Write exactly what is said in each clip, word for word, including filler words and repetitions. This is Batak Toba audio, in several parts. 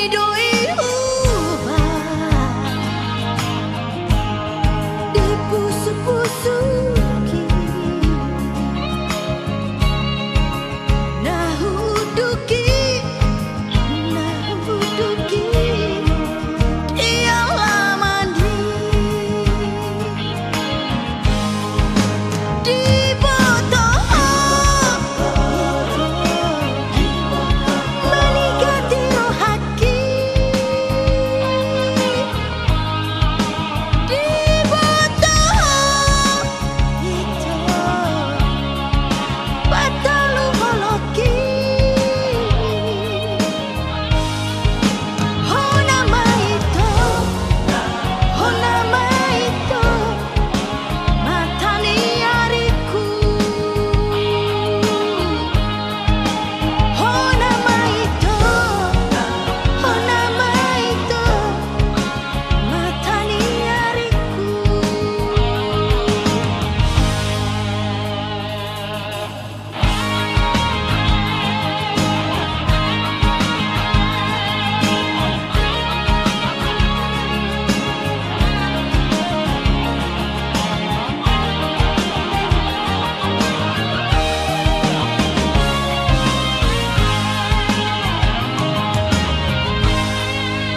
Doi uba di pusu-pusuki, na huduki, na huduki di alaman i. Diboto ho manigati rohangki. Diboto ho ito patolu holongki. Hona ma ito, hona ma ito, mata ni ariku. Hona ma ito, hona ma ito, mata ni ariku.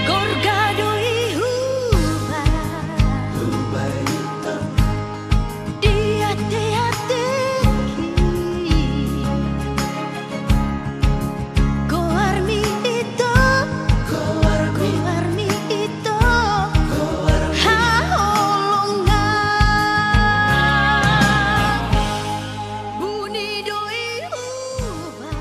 Gorga do i huba di ate-atengki. Goarmi ito, goarmi ito, haholongan. Buni do i huba.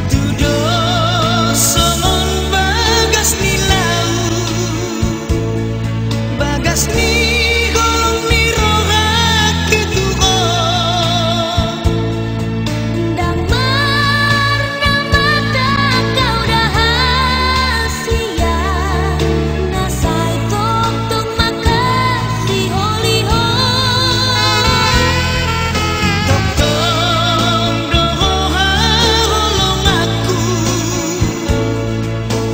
Tudo songon bagas ni laut, bagas ni holong ni rohangki tu ho. Ndang marnamata au da hasian, na sai tongtong mangkasiholi ho. Tongtong do ho haholonganku,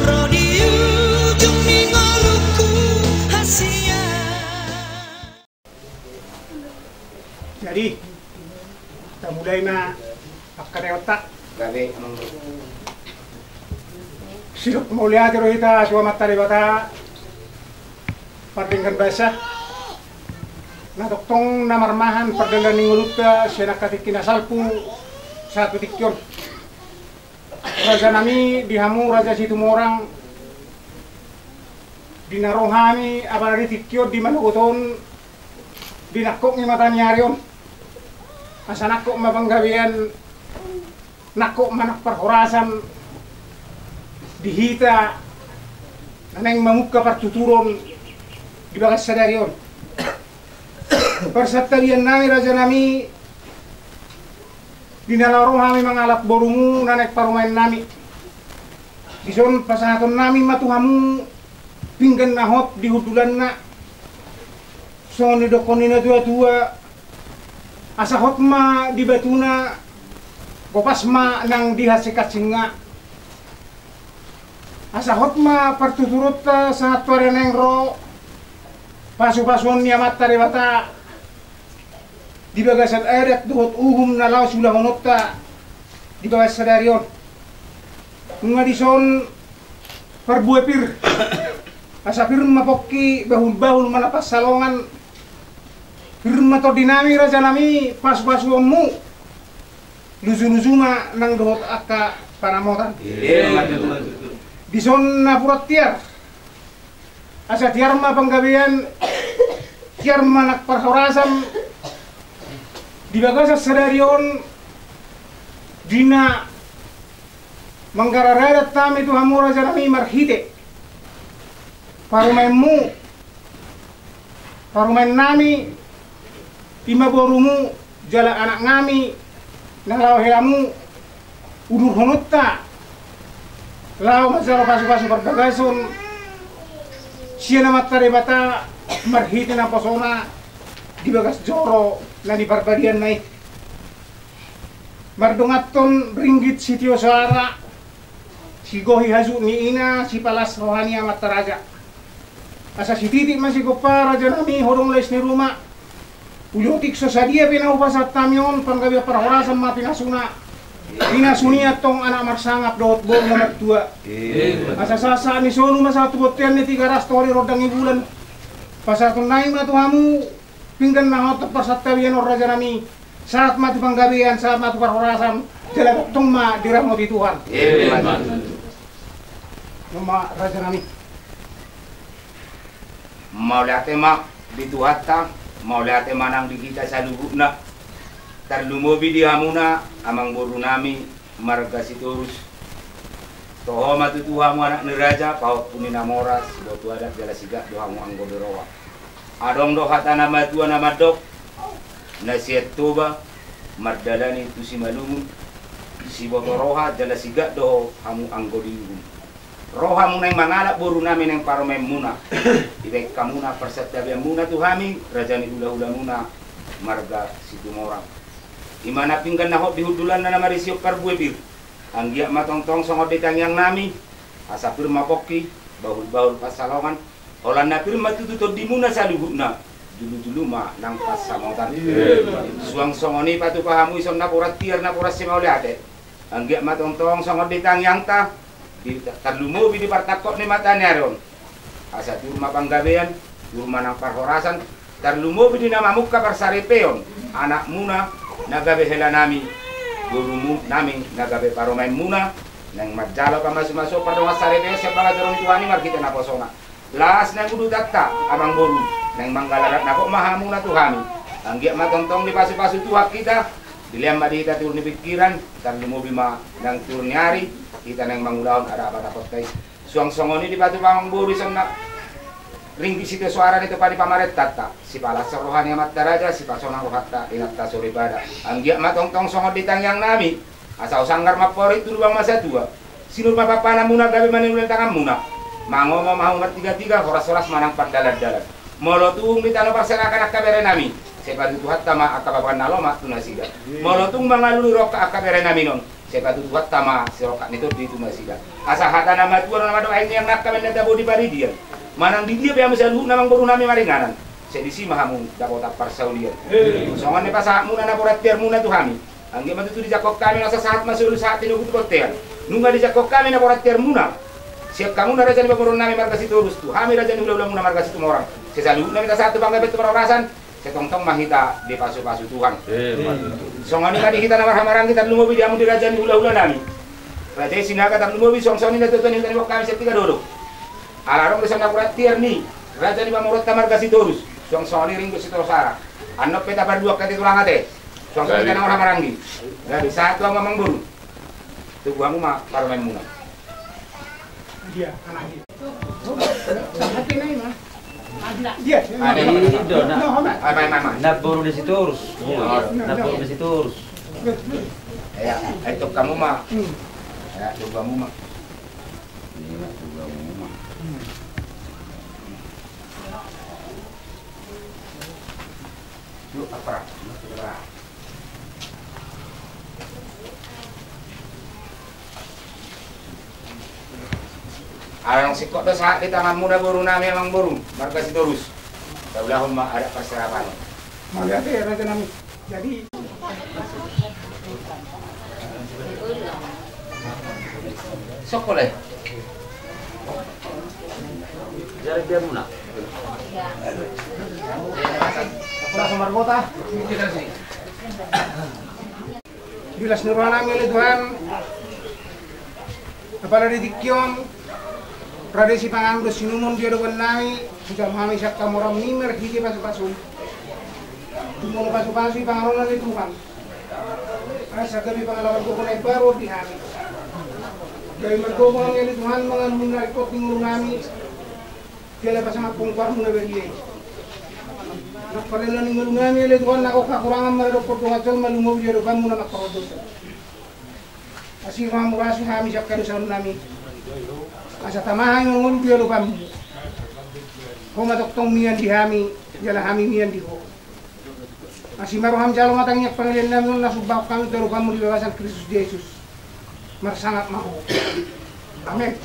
ro di ujung ni ngolungku hasian. Jadi, tamulai ma pangkataionta. Gabe, amang. Sidok mauliate do hita tu Amanta Debata pardenggan basa, na tongtong na marmahan pardalanan ni ngolunta sian angka tingki na salpu sahat tu tingki on. Raja nami, di hamu Raja Situmorang, di na ro hami apala di tingki on, di manogot on, di nangkok ni mata ni ari on, asa nangkok ma panggabean, nangkok ma nang parhorasan di hita na naeng mamungka partuturon di bagas sadari on. Parsantabian nami, raja nami, di na laho ro hami mangalap borumu na naeng parumaen nami, dison pasahaton nami ma tu hamu pinggan na hot di hundulanna, songon nidokkon ni na tua-tua, asa hot ma di batuna, gopas ma nang di hansing-hansingna. Asa hot ma partuturonta sahat tu ari na naeng ro, pasu-pasuon ni Amanta Debata di bagasan adat dohot uhum na laho siulahononta di bagas sadari on. Nunga dison parbue pir, asa pir ma pongki, bahul-bahul ma na pansalongan, pir ma tondi nami, raja nami, pasu-pasuonmu, luju-luju ma nang dohot angka panamotan. Iya, betul, betul. Dison napuran tiar, asa tiar ma panggabean, tiar ma nang parhorasan di bagasan sadari on, di na manggarar adat hami tu hamu, raja nami, marhite parumaenmu, parumaen nami, i ma borumu jala anak nami na laho helamu, udurhononta Laho manjalo pasupasu parbagason sian Amanta Debata marhite naposona di bagas joro na di parbadianna i. Mardonganhon ringgit sitio soara, sigohi hajut ni ina, sipalas roha ni amanta raja. Asa sititik ma sigompa, rajanami, ho do lais ni ruma. Uli otik so sadia pe na hupasahat hami on, panggabean parhorasan ma pinasuna. Pinasuna i antong anak marsangap dohot boru na martua. Asa sahat ni solu ma sahat tu bontean ni Tigaras, tu ari rondang ni bulan. Pasahatonnami ma tu hamu pinggan na hot parsantabian on, rajanami. Sahat ma tu panggabean, sahat ma tu parhorasan, jala tongtong ma diramoti Tuhan. Ima, rajanami. Mauliate ma di Tuhanta, mauliate ma nang di hita saluhutna. Tarlumobi di hamuna amangborunami marga Sitorus. Toho ma tutu hamu anak ni raja, pahompu ni na mora, siboto adat jala sigak do hamu anggo di roha. Adong do hata na matua na mandok, na sian Toba mardalani tu Simalungun, siboto roha jala sigak do hamu anggo di uhum. Ro hamu naeng mangalap borunami naeng parumaenmuna. Dibaen hamuna parsantabianmuna tu hami, raja ni hulahulamuna marga Situmorang. Ima na pinggan na hot di hundulanna na marisi on parbue pir. Anggiat ma tongtong songon di tangiangnami, asa pir ma pongki, bahulbahul pansalongan, holan na pir ma tutu tondimuna saluhutna, jolojolo ma nang pansamotan. Suang songon i patupa hamu ison napuran tiar napuran simauliate. Anggiat ma tongtong songon di tangiangta, di, tarlumobi di partangkok ni mata ni ari on. Asa tiur ma panggabean, tiur ma nang parhorasan, tarlumobi di na mamungka parsaripeon, anakmuna na gabe helanami, borumu nami na gabe parumaenmuna, naeng manjalo pamasumasuon pardongansaripeon sian bagas joro ni Tuhan i marhite naposona. Las naeng udutanta, amangboru, naeng manggalarat na gok ma hamuna tu hami. Anggiat ma tongtong dipasupasu Tuhan hita, dilean ma di hita tiur ni pingkiran, tarlumobi ma nang tiur ni ari, hita naeng mangulahon adat Batakta i. Suang songon i dipatupa amangboru ison na ringgit sitio soara na ditopa ni pamarentanta, sipalashon roha ni amanta raja, sipasonang rohanta inanta soripada. Anggiat ma tongtong songon di tangiangnami, asa husanggar ma amporik tu lubang masa tua. Sinur ma pampananmuna gabe maniulan tanganmuna. Mangomo ma hamu martigatiga, horashoras ma nang pardalandalan. Molo tung di tano parserahan angka berenami, sai patuduhonta ma angka babaen na lomak tu nasida. Molo tung mangalului rongkap angka berenami on, sai patuduhonta ma sirongkap ni tondi tu nasida. Asa hata na matua na mandok, aek ni angka baen na tabo di paridian. Manang di dia pe hamu saluhutna amangborunami maringanan, sai disi ma hamu dapotan parsaulian. Songon na pasahatmuna napuran tiarmuna tu hami. Anggiat ma tutu dijangkon hami, asa sahat ma solu sahat tinogu tu bontean. Nunga dijangkon hami napuran tiarmuna sian hamuna raja ni pamoruonnami marga Sitorus, tu hami raja ni hulahulamuna marga Situmorang, sai saluhutna ma hita sahat tu panggabean tu parhorasan, sai tongtong ma hita dipasupasu Tuhan. Songon i ma di hita na marhahamaranggi, tarlumobi di hamu di raja ni hulahulanami, raja i Sinaga, tarlumobi suang songon i na tutu ni hita ni bokkami sian Tigadodok. Ala adong do ison napuran tiar ni raja ni pamoruonta marga Sitorus, suang songon i ringgit sitio soara. Annon pe tapardua angka titulang ate. Suang songon i hita na marhahamaranggi. Gabe sahat tu hamu amangboru. Togu hamu ma parumaenmuna. Dia, anak dia. Dia. Ane i do na. Ama, ama, ama. Na boru ni Sitorus. Na boru ni Sitorus. Ya, ai togu hamu ma. Ya, togu hamu ma. Iya, togu hamu ma. Yuk, apa? Adong singkop do sahat di tanganmuna borunami amangboru marga Sitorus. Taulahon ma adat parserahan. Mauliate rajanami. Jadi Sokole. Jadi dia muna. Aku langsung margota. Di las ni rohanami ale Tuhan. Apala di tingki on, rade sipanganon dohot siinumon di adopannami, hujalo hami sian hamoraonmi marhite pasupasu. Tumolo pasupasu i panganon ale Tuhan. Asa gabe pangalaman gogo na imbaru di hami. Gabe margogo hami ale Tuhan mangalului na ringkot di ngolunami. Jala pasangaphon goarmu na badia i. Nang parela ni ngolunami ale Tuhan, nanggo hakurangan maradophon dongan jolma, lumobi di adopanmu na mangkaholdosan. Asi ma hamu, asi hami sian hadosaonnami. Asa tama hami mangolu di adopanmu. Ho ma tongtong mian di hami, jala hami mian di ho. Asi ma roham jalo ma tangiang pangalian nami on na sumbahon hami tu adopanmu di bagasan Kristus Jesus. Marsangap ma ho. Amen.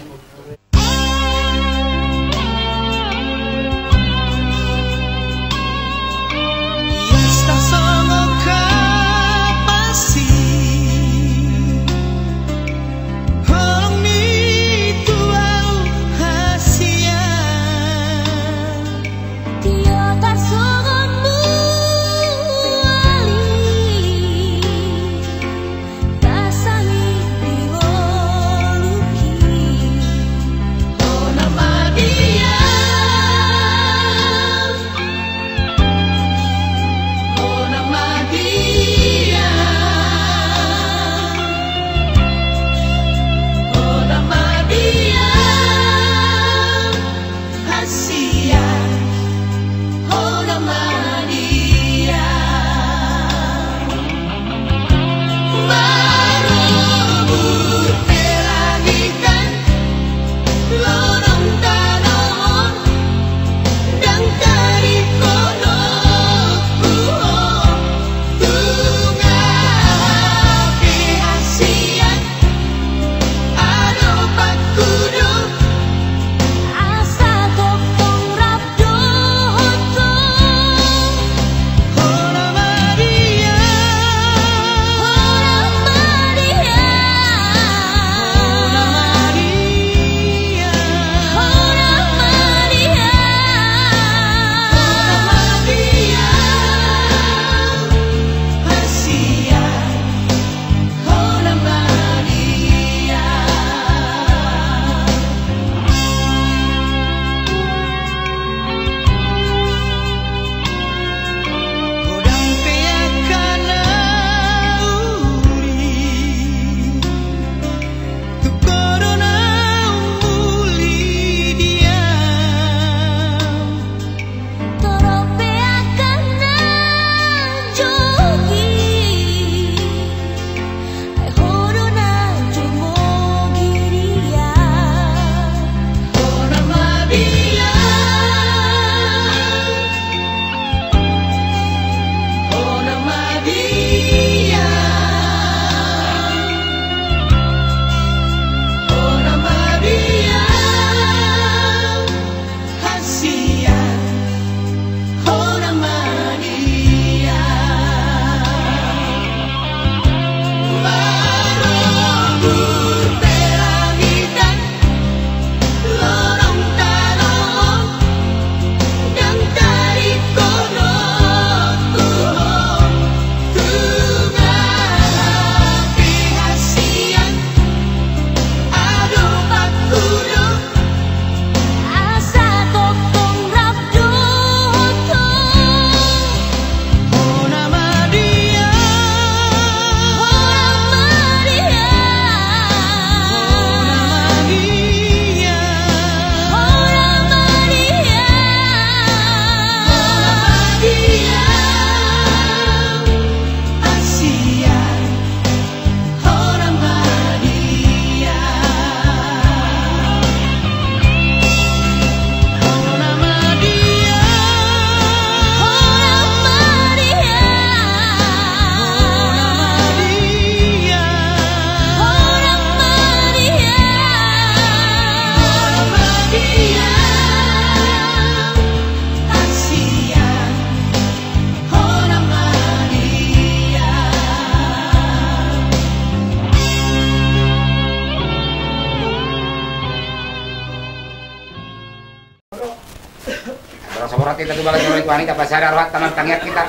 Boras borat hita tu bagas ni roha ni Tuhan i, tapasada rohanta nang tangiang hita.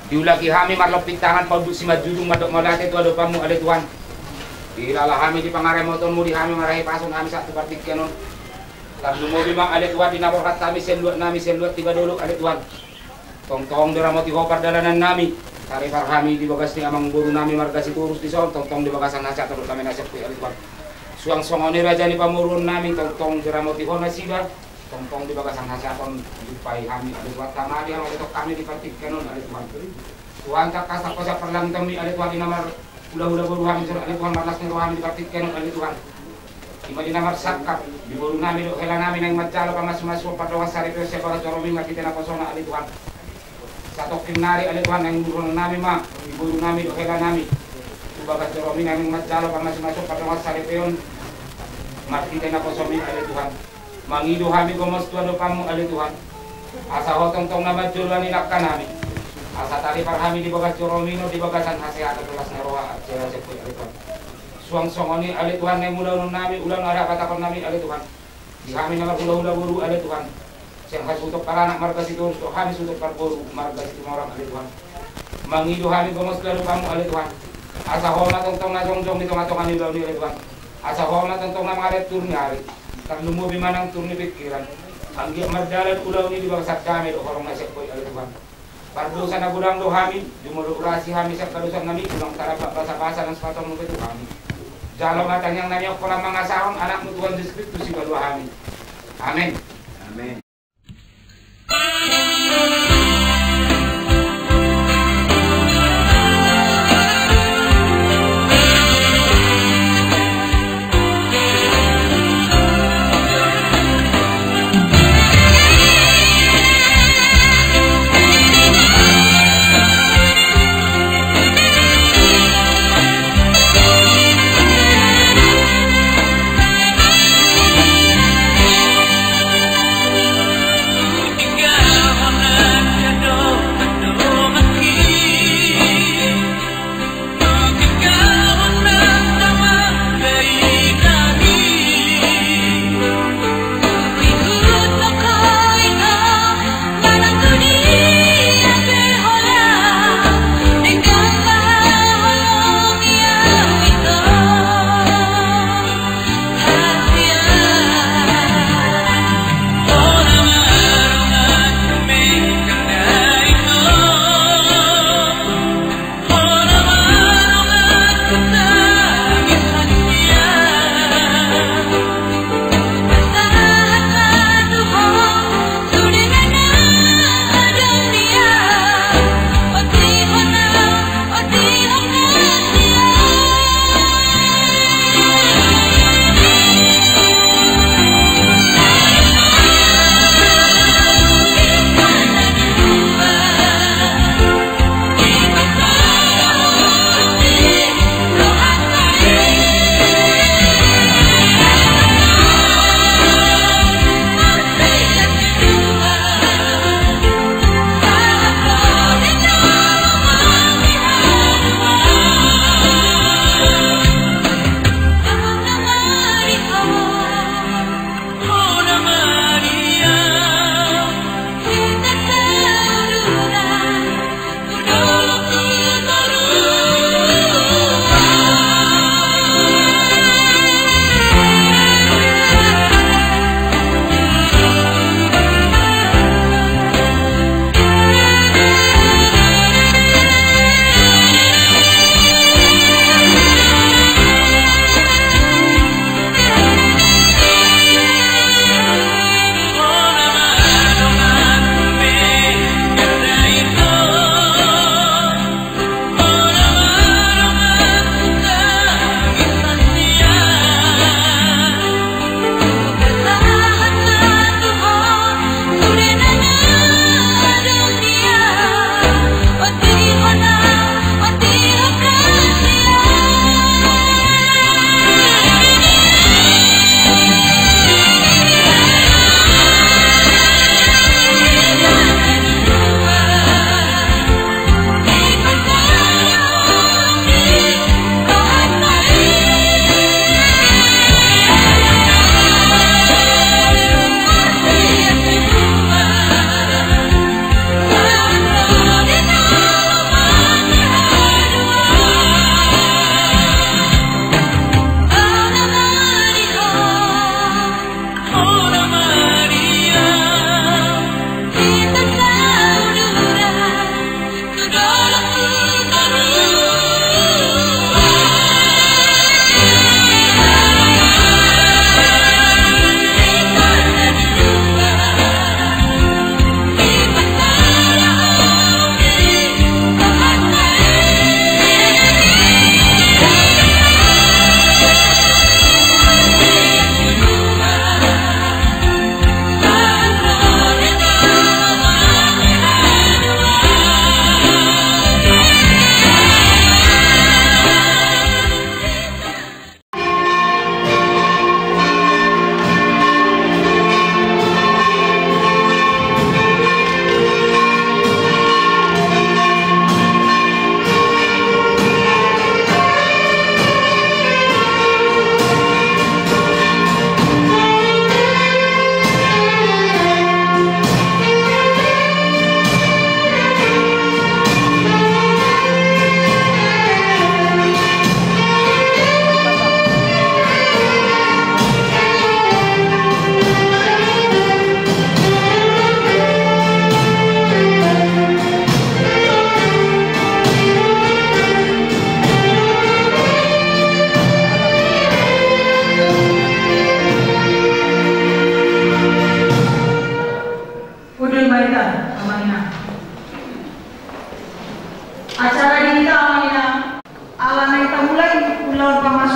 Diulaki hami marlompit tangan, paunduk simanjujung, mandok mauliate tu adopanmu ale Tuhan. Dilala hami di pangaramotonmu, di hami marhahipason hami sahat tu partingkian on. Tarlumobi ma ale Tuhan di na borhat hami sian luat nami, sian luat tiga dolok ale Tuhan. Tongtong diramoti ho pardalanan nami. Taripar hami di bagas ni amangboru nami marga Sitorus dison, tongtong di bagasan hasehaton dohot dame na sompu ale Tuhan. Suang songon i raja ni pamoruon nami, tongtong diramoti ho nasida. Tongtong di bagasan hasehaton dipai hami ale Tuhan. Tama di hami, tongtong hami di partingkian on ale Tuhan. Tuhan, tangkas tangkosa parlangitonmi ale Tuhan, di na marhulahula boru hami dison ale Tuhan, marlas ni roha hami di partingkian on ale Tuhan. I ma di na marsangkap di boru nami dohot hela nami naeng manjalo pamasumasuon pardongansaripeon sian bagas joromi marhite naposona ale Tuhan. Satongkin nari ale Tuhan naeng murhon nami ma di boru nami dohot hela nami tu bagas joromi naeng manjalo pamasumasuon pardongansaripeon marhite naposomi ale Tuhan. Mangido hami gomos tu adopanmu ale Tuhan. Asa ho tongtong na manjoloani langka nami. Asa taripar hami di bagas joromi on di bagasan hasehatan, las ni roha, sian sian ale Tuhan. Suang songon i ale Tuhan naeng ulaonon nami ulaon na ra patapon nami ale Tuhan. Di hami na marhulahula boru ale Tuhan. Sian hasuhuton paranak marga Sitorus dohot hami suhuton parboru marga Situmorang ale Tuhan. Mangido hami gomos tu adopanmu ale Tuhan. Asa ho ma tongtong na jongjong di tongatonga ni ulaon i ale Tuhan. Asa ho ma tongtong na mangaret toru ni ari. Tarlumobi ma nang toru ni pingkiran. Anggiat mardalan ulaon i di bagasan dame dohot holong na sian ho i ale Tuhan. Pardosa na godang do hami, jumolo urasi hami sian pardosa nami, unang tarlambat basabasa nang sipatorang dope tu hami. Jalo ma tangiang nami on holan mangasahon anakmu Tuhan Jesus Kristus sipaluahon hami. Amen. Amen.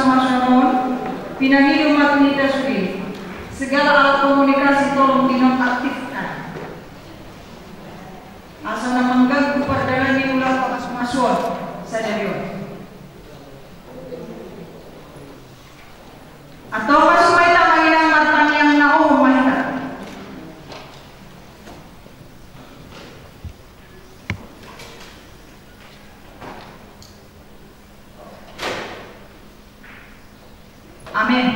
Pasupasu on, pinangido ma tu hita sude. Segala alat komunikasi tolong dinonaktifkan. Asa unang mengganggu pardalanan ni ulaon pasupasu on sadari on. Antong pasu ma hita, amang inang, martangiang na ohom ma hita. Amen.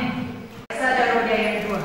Sada ro di ayat dua.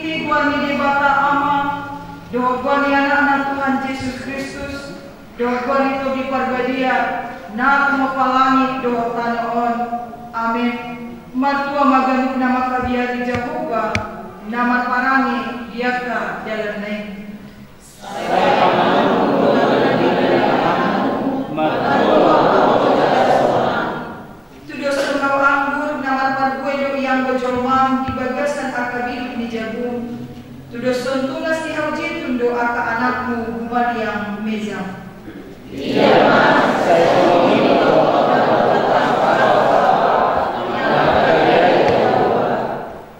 Di goar ni Debata Ama, dohot goar ni Anakna Tuhan Jesus Kristus, dohot goar ni Tondi Parbadia, na tumompa langit dohot tano on. Amen. Martua ma ganup na mangkabiari Jahowa, na marparange di angka dalanna i. Tudoshon hau anggur na marparbue do i anggo jolmam di bagasan angka bibit ni jabum. Tudoshon tunas ni hau jetun do angka anakmu humaliang mejam.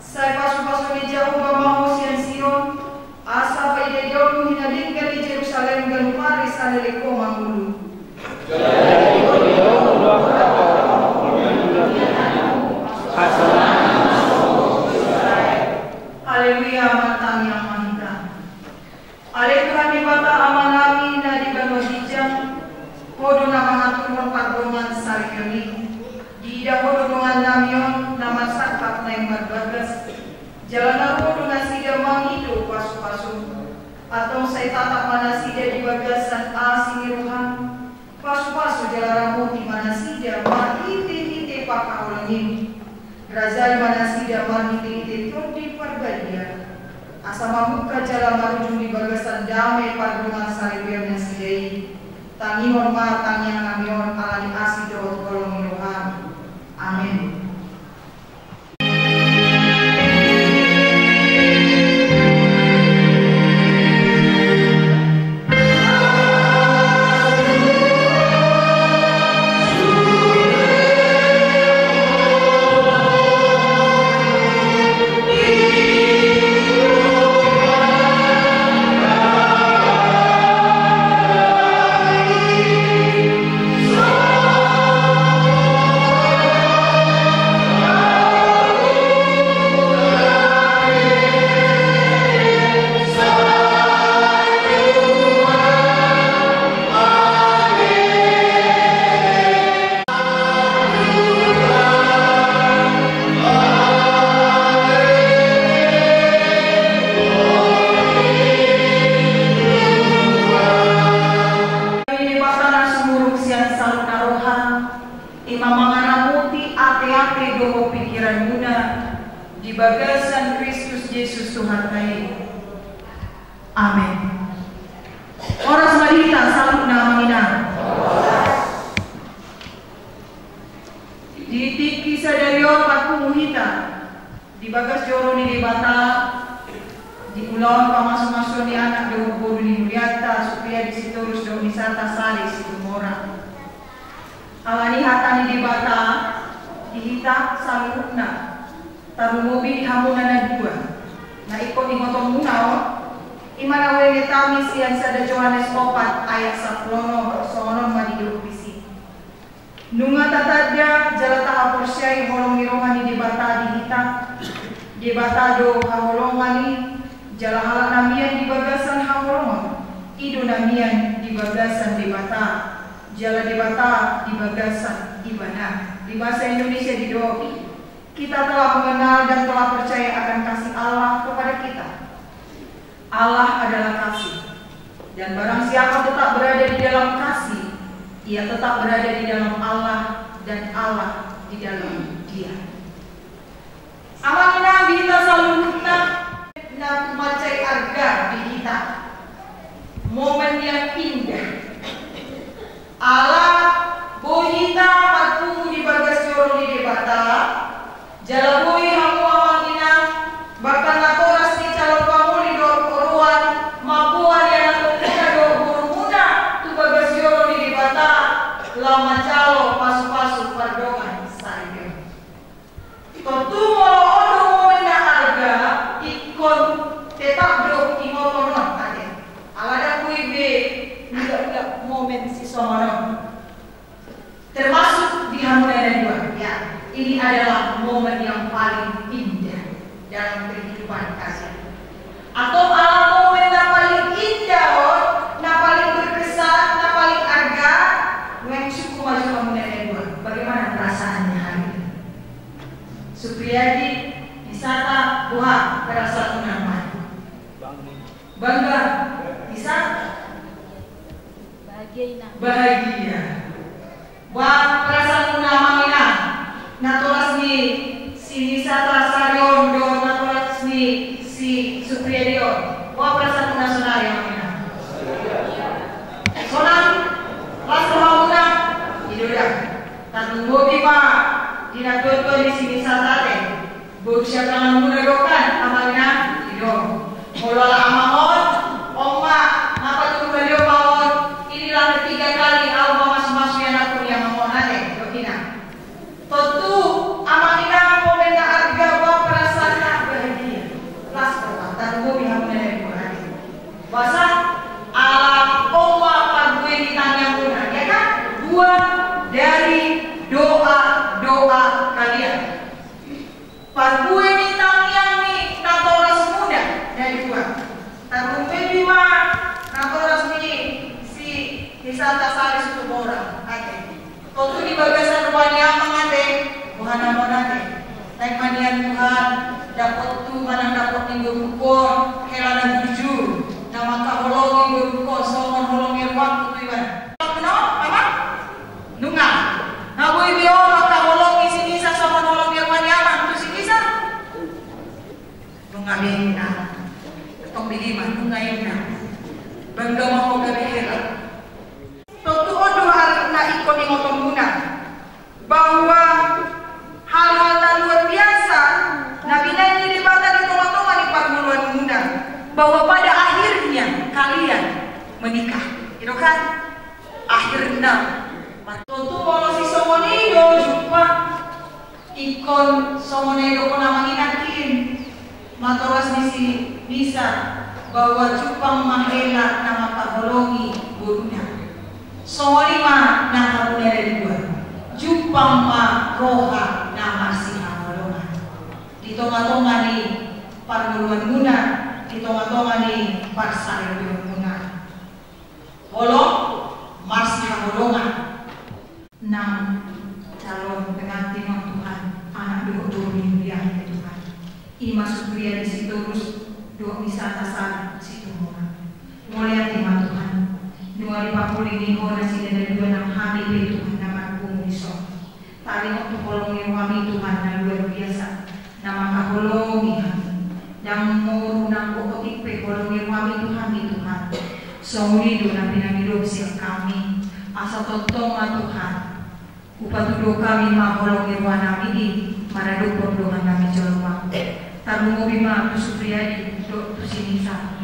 Sai pasupasuon ni Jahowa ma ho sian Sion, asa paidaidaonmu hinadenggan ni Jerusalem ganup ari saleleng ho mangolu. Haleluya, martangiang ma hita. Ale Tuhan Debata Amanami na di banua ginjang, Ho do na mangaturhon pardongan saripeon i. Diida Ho do dongannami on na marsangkap naeng marbagas. Jala na ro do nasida mangido pasupasum. Antong sai tatap ma nasida di bagasan asi ni roham. Pasupasu jala ramoti ma nasida marhitehite pangkaholonganmu. Rajai ma nasida marhitehite Tondi Parbadia. Asa mamungka jala marujung di bagasan dame pardongan saripeon nasida i. Tangihon ma tangiangnami on ala ni asi dohot holong ni roham. Amen. Debata na sumurung sian saluhutna roha, i ma mangaramoti ateate dohot pingkiranmuna di bagasan Kristus Jesus Tuhanta i. Amen. Horas ma di hita saluhutna, amang inang. Di tingki sadari on marpungu hita di bagas joro ni Debata, di ulaon pamasumasuon ni Anak dohot Boru ni hurianta, sude di Sitorus dohot ni Santa Sari Situmorang. Ala ni hata ni Debata, di hita saluhutna, tarlumobi di hamuna na dua. Mana uemetami sian sada Johannes opat ayat sampulu onom, songon on ma didok disi. Nunga tatanda jala tahaporseai holong ni roha ni Debata di hita. Debata do haholongan i, jala halak na mian di bagasan haholongan, i do na mian di bagasan Debata, jala Debata di bagasan ibana. Di bahasa Indonesia didok, kita telah mengenal dan telah percaya akan kasih Allah kepada kita. Allah adalah kasih. Dan barang siapa tetap berada di dalam kasih, ia tetap berada di dalam Allah dan Allah di dalam dia. Amang inang, di hita saluhutna, na mansai arga di hita. Momen yang indah. Ala boi hita marpungu di bagas joro ni Debata, jala boi hamu amang inang, bahkan natoras ni calon pangoli dohot oroan, mamboan ianakhonmuna dohot borumuna tu bagas joro ni Debata, laho manjalo pasupasu pardongan saripeon. Tontu molo on do momen na arga, ingkon tetap do ingoton on ate. Ala ndang boi be ulak-ulak momen sisongon on. Termasuk di hamuna na dua, ya. Ini adalah momen yang paling indah dalam kehidupan kalian. Atau ala momen na paling indah on, na paling berkesan, na paling arga, nuaeng sungkun ma jo hamuna na dua. Bagaimana perasaannya hari ini? Supriyadi, Nisata, boha perasaanmuna? Bangga. Bangga. Nisata? Bahagia, Inang. Bahagia. Boha perasaanmuna amang inang? Natoras ni si Nisata sari on dohot natoras ni si Supriyadi on. Boha perasaanmuna sonari amang inang? Sonang? Las rohamuna? I do da. Tarlumobi ma di natuatua ni si Nisata ate. Boru siangkanganmuna do kan amang inang? I do. Molo ala amang on, on ma, na patuduhon ma on, inilah ketiga kali ahu mamasumasu ianakhon ni amang on ate, dok inang. Tontu amang inang, momen na arga, boha perasaanna? Bahagia. Las roha, tarlumobi hamuna na dua ate. Boasa? Ala on ma parbue ni tangiangmuna, ya kan? Buah dari doa-doa kalian. Parbue ni tangiang ni natorasmuna na dua. Tarlumobi ma natoras ni si Nisata sari Situmorang ate. Tontu di bagasan roha ni amang ate, boha na on ate. Naeng ma nian Tuhan, dapothu manang dapot ni borungkon hela na bujur, na mangkaholongi borungkon songon holong ni rohangku tu ibana. Amang? Nunga. Nga boi be ho mangkaholongi si Nisa songon holong ni roha ni amang tu si Nisa? Nunga be inna. Tong be dima, nunga inna. Bangga ma ho gabe hela. Tontu on do harusna ingkon ingotonmuna bahwa hal-hal na luar biasa na binahen ni Debata di tongatonga ni parngoluanmuna, bahwa pada akhirnya kalian menikah. I do kan? Akhirna. Tontu molo sisongon i do jumpang, ingkon songon na nidok amang inang, natoras ni si Nisa, bahwa jumpang ma hela na mangkaholongi boruna. Songon i ma nang hamuna na dua, jumpang ma roha na marsihaholongan di tongatonga ni parngoluanmuna, di tongatonga ni parsaripeonmuna. Holong marsihaholongan. Nang calon pengantin on Tuhan, anak dohot boru ni huria ni Tuhan. I ma Supriyadi Sitorus dohot Nisata sari Situmorang. Mauliate ma Tuhan. Nuaeng pauli ni ho nasida na dua nang hami pe Tuhan na marpungu dison. Taringot tu holong ni rohami Tuhan na luar biasa, na mangkaholongi hami. Ndang moru nang gotik pe holong ni rohami tu hami Tuhan. Songon i do na pinangido sian hami. Asa tongtong ma Tuhan, hupatuduhon hami ma holong ni rohanami i maradophon dongannami jolma. Tarlumobi ma tu Supriyadi dohot tu si Nisa,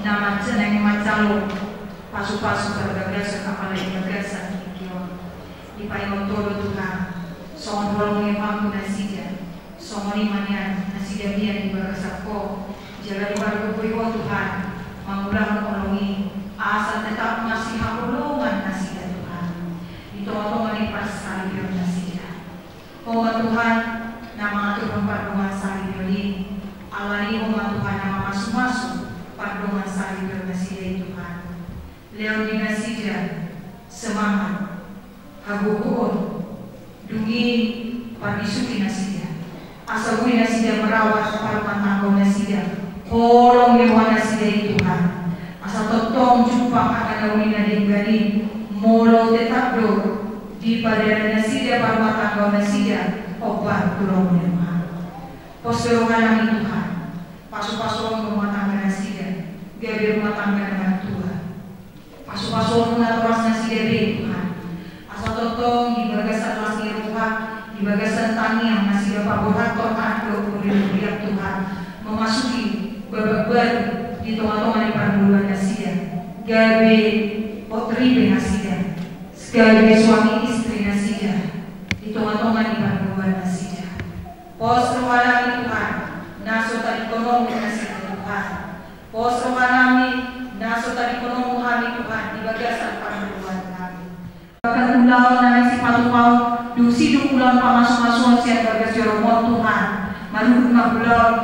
na manjalo pasupasu parbagason apala di bagasan tingki on. Dipaingot Ho do Tuhan, songon holong ni roham tu nasida, songon i ma nian nasida mian di bagasan Ho, jala dipargogoi Ho Tuhan. mangulahon holong i, asa tetap masihaholongan nasida Tuhan di tongatonga ni parsaripeon nasida. Ho ma Tuhan, na mangaturhon pardongansaripeon i, alani Ho ma Tuhan na mamasumasu pardongansaripeon nasida i Tuhan. Lehon di nasida semangat, hagogoon, dung i parbisuhi nasida, asa boi nasida merawat parumatanggaon nasida holong ni roha nasida i Tuhan. Asa tongtong jumpang angka na uli na denggan i, molo tetap do dipadalan nasida parumatanggaon nasida hombar tu lomo ni roham. Pos do rohanami Tuhan, pasupasuhon rumah tangga nasida gabe rumah tangga na martua. Pasupasuhon natoras nasida be Tuhan, asa tongtong di bagasan las ni roha, di bagasan tangiang nasida paborhathon anak dohot boru ni roha Tuhan, memasuki babak baru di tongatonga ni parngoluan nasida, gabe hot ripe nasida, gabe suami istri nasida di tongatonga ni parngoluan nasida. Pos rohanami Tuhan, na so tadingkonon nasida Tuhan. Pos rohanami, na so tadingkonon hami Tuhan di bagasan parngoluannami. Bahkan ulaon na sipatupaon, dung sidung ulaon pamasumasuon sian bagas joroMon Tuhan, marudut ma ulaon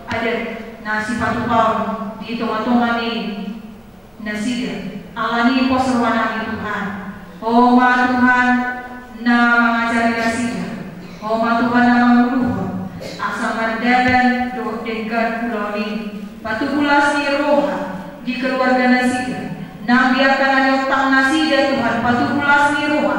adat na sipatupaon di tongatonga ni nasida. Alani pos rohanami Tuhan, Ho ma Tuhan na mangajari nasida, Ho ma Tuhan na manguluhon, asa mardalan dohot denggan ulaon i, patubu las ni roha di keluarga nasida, nang di angka na niontang nasida Tuhan, patubu las ni roha,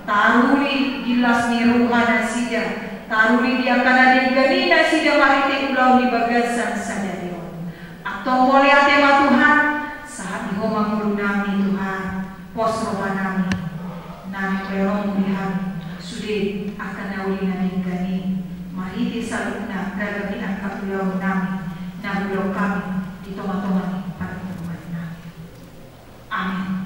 taruli di las ni roha nasida, taruli di angka na denggan i nasida marhite ulaon di bagasan sadari on. Antong mauliate ma Tuhan, sahat di Ho ma ngolunami Tuhan, pos rohanami, na nilehonMu di hami sude angka na uli na denggan i, marhite saluhutna ragam ni angka ulaonnami na hudok hami di tongatonga ni parngoluannami. Amin.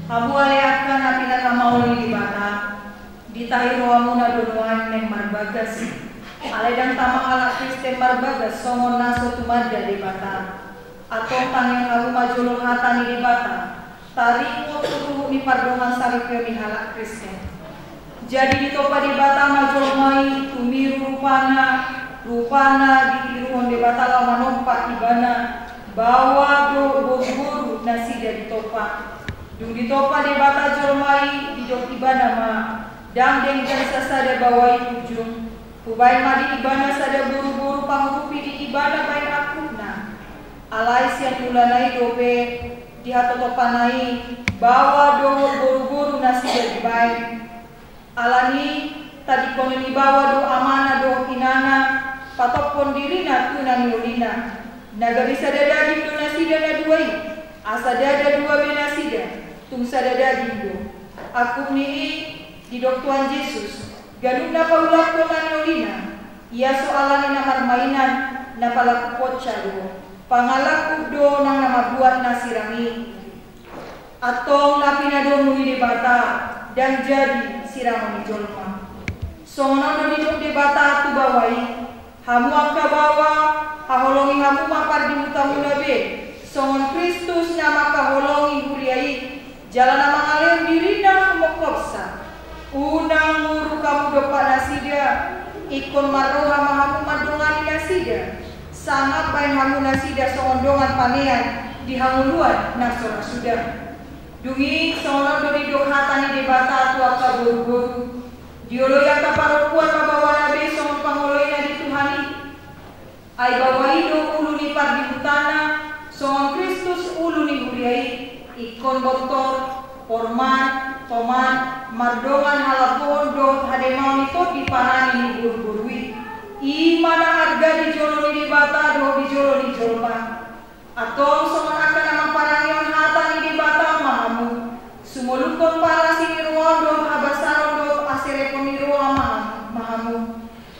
Hamu ale angka na pinarmauli Debata, ditahi rohamuna do nuaeng naeng marbagas. Alai ndang tamang halak Kristen marbagas songon na so tumanda Debata. Antong tangiang hamu ma jolo hata ni Debata, taringot tu ruhut ni pardongansaripeon ni halak Kristen. Jadi ditompa Debata ma jolma i, tumiru rupana, rupana ditiruhon Debata laho manompa ibana, baoa dohot boruboru nasida ditompa. Dung ditompa Debata jolma i, didok ibana ma, ndang denggan sasada baoa i punjung. Hubaen ma di ibana sada boruboru pangurupi di ibana baen angkupna. Alai sian mulana i dope, di hatotompana i, baoa dohot boruboru nasida dibaen. Alani i, tadingkonon ni baoa do amana dohot inana, patophon dirina tu na niolina. Na gabe sada daging do nasida na dua i, asa ndada dua be nasida, tung sada daging do. Angkup ni i, didok Tuhan Jesus, ganup na paulakhon na niolina, ia so alani na marmainan, na palaku ponca do, pangalangkup do nang na mambuat na sirang i. Antong na pinadomu ni Debata, ndang jadi sirangon ni jolma. Songon on do didok Debata tu baoa i, hamu angka baoa, haholongi hamu ma pardihutamuna be, songon Kristus na mangkaholongi huria i, jala na mangalehon dirina humongkopsa. Unang muruk hamu dompak nasida, ingkon marroha ma hamu mandongani nasida. Sangap baen hamu nasida songon dongan panean di hangoluan na so ra suda. Dung i songon on do didok hata ni Debata tu angka boruboru: Dioloi angka parompuan ma baoana be songon pangoloina di Tuhan i. Ai baoa i do ulu ni pardihutana, songon Kristus ulu ni huria i, ingkon bontor, porman, toman, mardongan halambohon dohot hademaon i tondi parange ni boruboru i. I ma na arga di jolo ni Debata dohot di jolo ni jolma. Antong songon angka na mamparangehon hata ni Debata ma hamu. Sumolukkon parasi ni roha on dohot habasaron dohot haserepon ni roha ma hamu, ma hamu.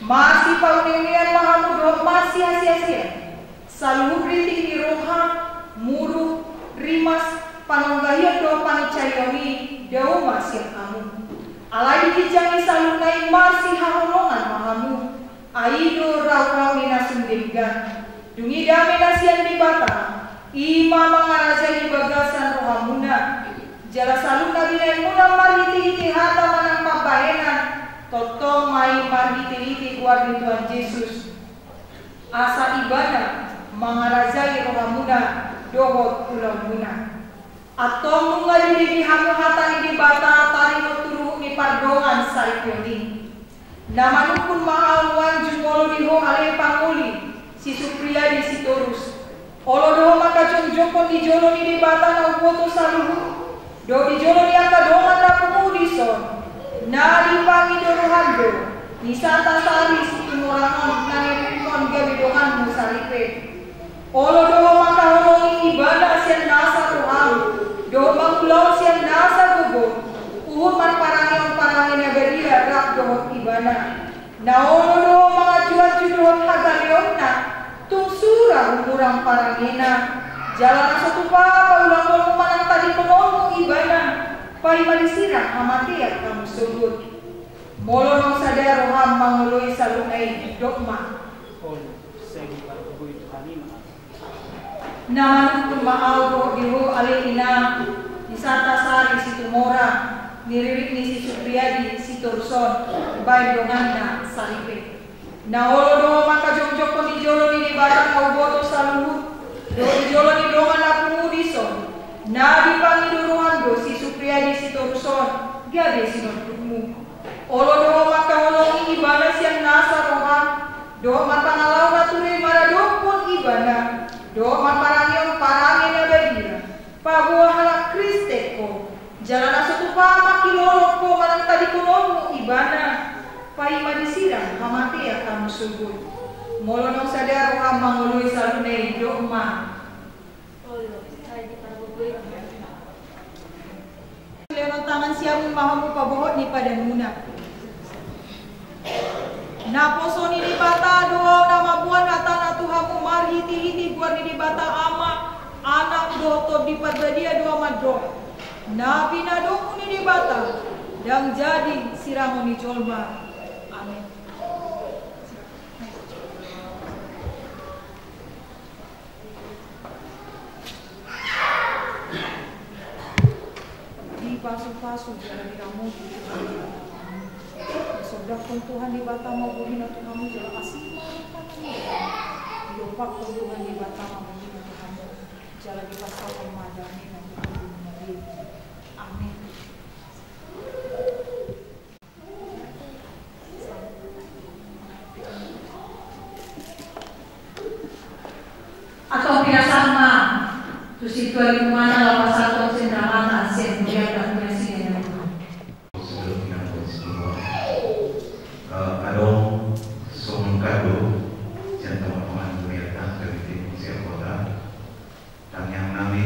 Marsipaunean ma hamu dohot marsihasian. Saluhut rintik ni roha, muruk, rimas, panonggahion dohot panginsaion i dao ma sian hamu. Alai di ginjang ni saluhutna i marsihaholongan ma hamu. Ai i do raurau ni na sun denggan. Dung i dame na sian Debata, i ma mangarajai di bagasan rohamuna. Jala saluhutna binahenmuna marhitehite hata manang pambahenan, tongtong ma i marhitehite goar ni Tuhan Jesus. Asa Ibana mangarajai rohamuna dohot ulaonmuna. Antong nunga dibege hamu hata ni Debata taringot tu ruhut ni pardongan saripeon i. Na manungkun ma ahu nuaeng jumolo di ho ale pangoli si Supriadi Sitorus. Olo do ho mangkajongjongkon di jolo ni Debata na umboto saluhut, dohot di jolo ni angka dongan na pungu dison, na dipangido roham do ni Santa Sari Situmorang on na niririkkon gabe donganmu saripe. Olo do ho mangkaholongi ibana sian nasa roham, dohot mangulahon sian nasa gogom, huhut marparangehon parange na badia rap dohot ibana. Na olo do ho manganjuanju dohot hagaleonna, tung sura humurang parangena. Jala na so tupa paulahononmu manang tadingkononmu ibana, paima disirang hamatean hamu sogot. Molo naung sada roham mangoloi saluhutna i, dok ma. Olo, sai dipargogoi Tuhan i ma. Na manungkun ma ahu dohot di ho ale inang, di Santa Sari Situmorang, ni ririk ni si Supriadi Sitorus on, baen donganna saripe. Na olo do ho mangkajongjongkon di jolo ni Debata na umboto saluhut, dohot di jolo ni dongan na pungu dison, na dipangido roham do si Supriadi Sitorus on gabe sinondukmu. Olo do ho mangkaholongi ibana sian nasa roham, dohot marpangalaho na ture maradophon ibana, dohot marparangehon parange na badia, paboa halak Kristen ho. Jala na so tupa mangkilolong ho manang tadingkononmu ibana, paima disirang hamatean hamu sogot. Molo naung sada roham mangoloi saluhutna i, dok ma. Olo, sai dipargogoi. Lehonon tangan siamun ma hamu pabohot ni padanmuna. Naposo ni Debata do na mamboan hatana tu hamu marhitehite goar ni Debata Ama, Anak dohot Tondi Parbadia do mandok. Na pinadomu ni Debata ndang jadi sirangon ni jolma. Amen. Dipasupasu jala diramoti Tuhan. Disondangkon Tuhan Debata ma bulina tu hamu jala asi ma rohana. Diompakkon Tuhan Debata ma bulina tu hamu jala dipasahathon ma damena tu hamu. Amin. Antong pinasahat ma tu sintua ni ibana laho pasahathon sian damang sian hurianta tu nasida na dua. Saluhutna na dua. Eh, adong songon kado sian teman-teman hurianta, gabe timu sian kota. Tangiang nami,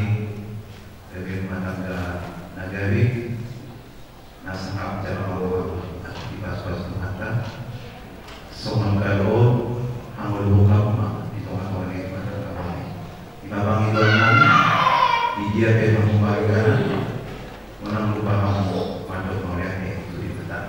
gabe rumah tangga na gabe, na sangap jala na roham, dipasupasu Tuhanta. Songon kado on, hangoluhon hamu ma di tongatonga ni rumah tangga nami. Ima pangidoan nami, di dia pe hamu mardalan, unang lupa hamu mandok mauliate tu Debata.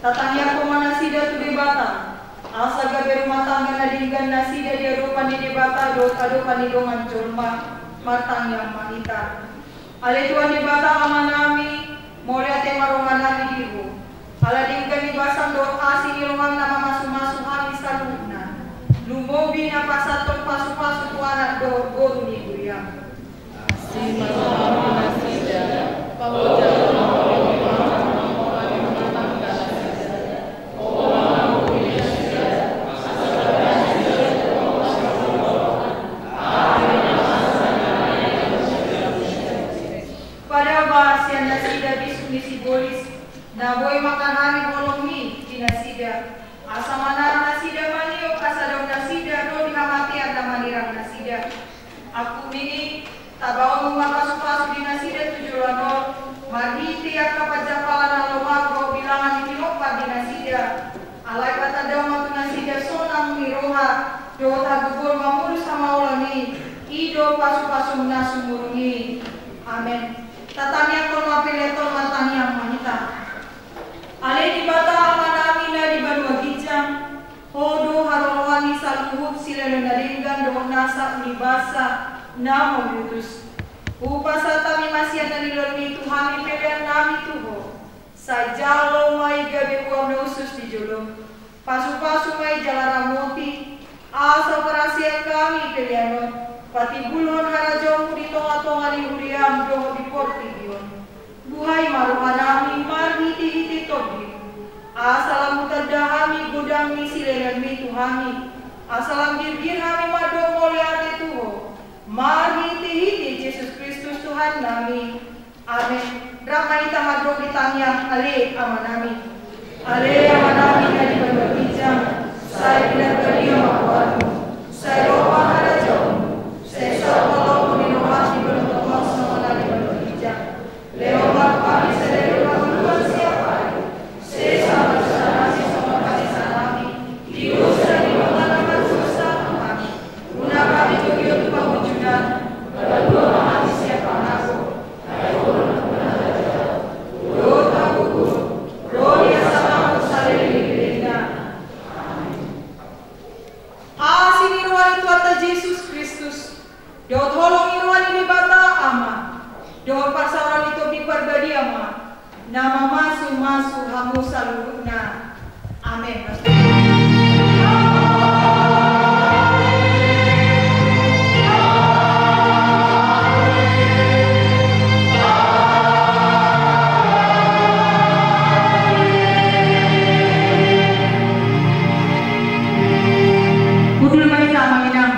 Tatangiangkon ma nasida tu Debata, asa gabe rumah tangga na denggan nasida di adopan ni Debata dohot adopan ni dongan jolma. Martangiang ma hita. Ale Tuhan Debata Amanami, mauliate ma rohanami di Ho. Ala denggan ni basam dohot asi ni roham na mamasumasu hami saluhutna. Lumobi na pasahathon pasupasu tu anak dohot boru ni huriam. Padao ma sian nasida bisuk ni sibolis, na boi mangkahan holongmi di nasida, asa manang nasida maniop asa dao nasida ro di hamatean na manirang nasida. Angkup ni i, tabaonmu ma pasupasu di nasida tu joloan on, marhite angka panjampalan na lomak dohot bilangan ni tinompa di nasida. Alai patandao ma tu nasida sonang ni roha dohot hagogoon mamolus hamaolon i, i do pasupasum na sumurung i. Amen. Tatangiangkon ma peleton, martangiang ma hita. Ale Debata Amanami na di banua ginjang, Ho do haroroan ni saluhut silehon na denggan dohot nasa ni basa na mauliutus. Hupasahat hami ma sian na nilehonmi tu hami peleannami tu Ho. Sai jalo ma i gabe uap na hushus di jolom. Pasupasu ma i jala ramoti, asa huparhaseang hami pelean on patimbulhon harajaonmu di tongatonga ni huriam dohot di portibi on. Buhai ma rohanami marhitehite Tondimi, asa lam hutanda hami godang ni silehonmi tu hami, asa lam girgir hami mandok mauliate tu Ho, marhitehite Jesus Kristus Tuhannami. Amen. Rap ma hita mandok di tangiang Ale Amanami. Ale Amanami na di banua ginjang, sai pinarbadia ma goarmu, sai ro ma harajaonmu, sai saut ma lomo ni roham di banua tonga on songon na di banua ginjang. Lehon ma tu hami sadari on hangoluan siapari. Sesa ma dosanami songon panesanami di dosa ni angka na mandosa tu hami. Unang hami togihon tu pangunjunan. Palua ma hami sian pangago. Ai Ho do na harajaon dohot hagogoon, ro di hasangapon saleleng ni lelengna. Amen. Asi ni roha ni Tuhanta Jesus Kristus, dohot holong ni roha ni Debata Ama, dohot parsaoran ni Tondi Parbadia ma na mamasumasu hamu saluhutna. Amen. Hundul ma hita, Amang Inang.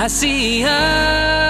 Asia.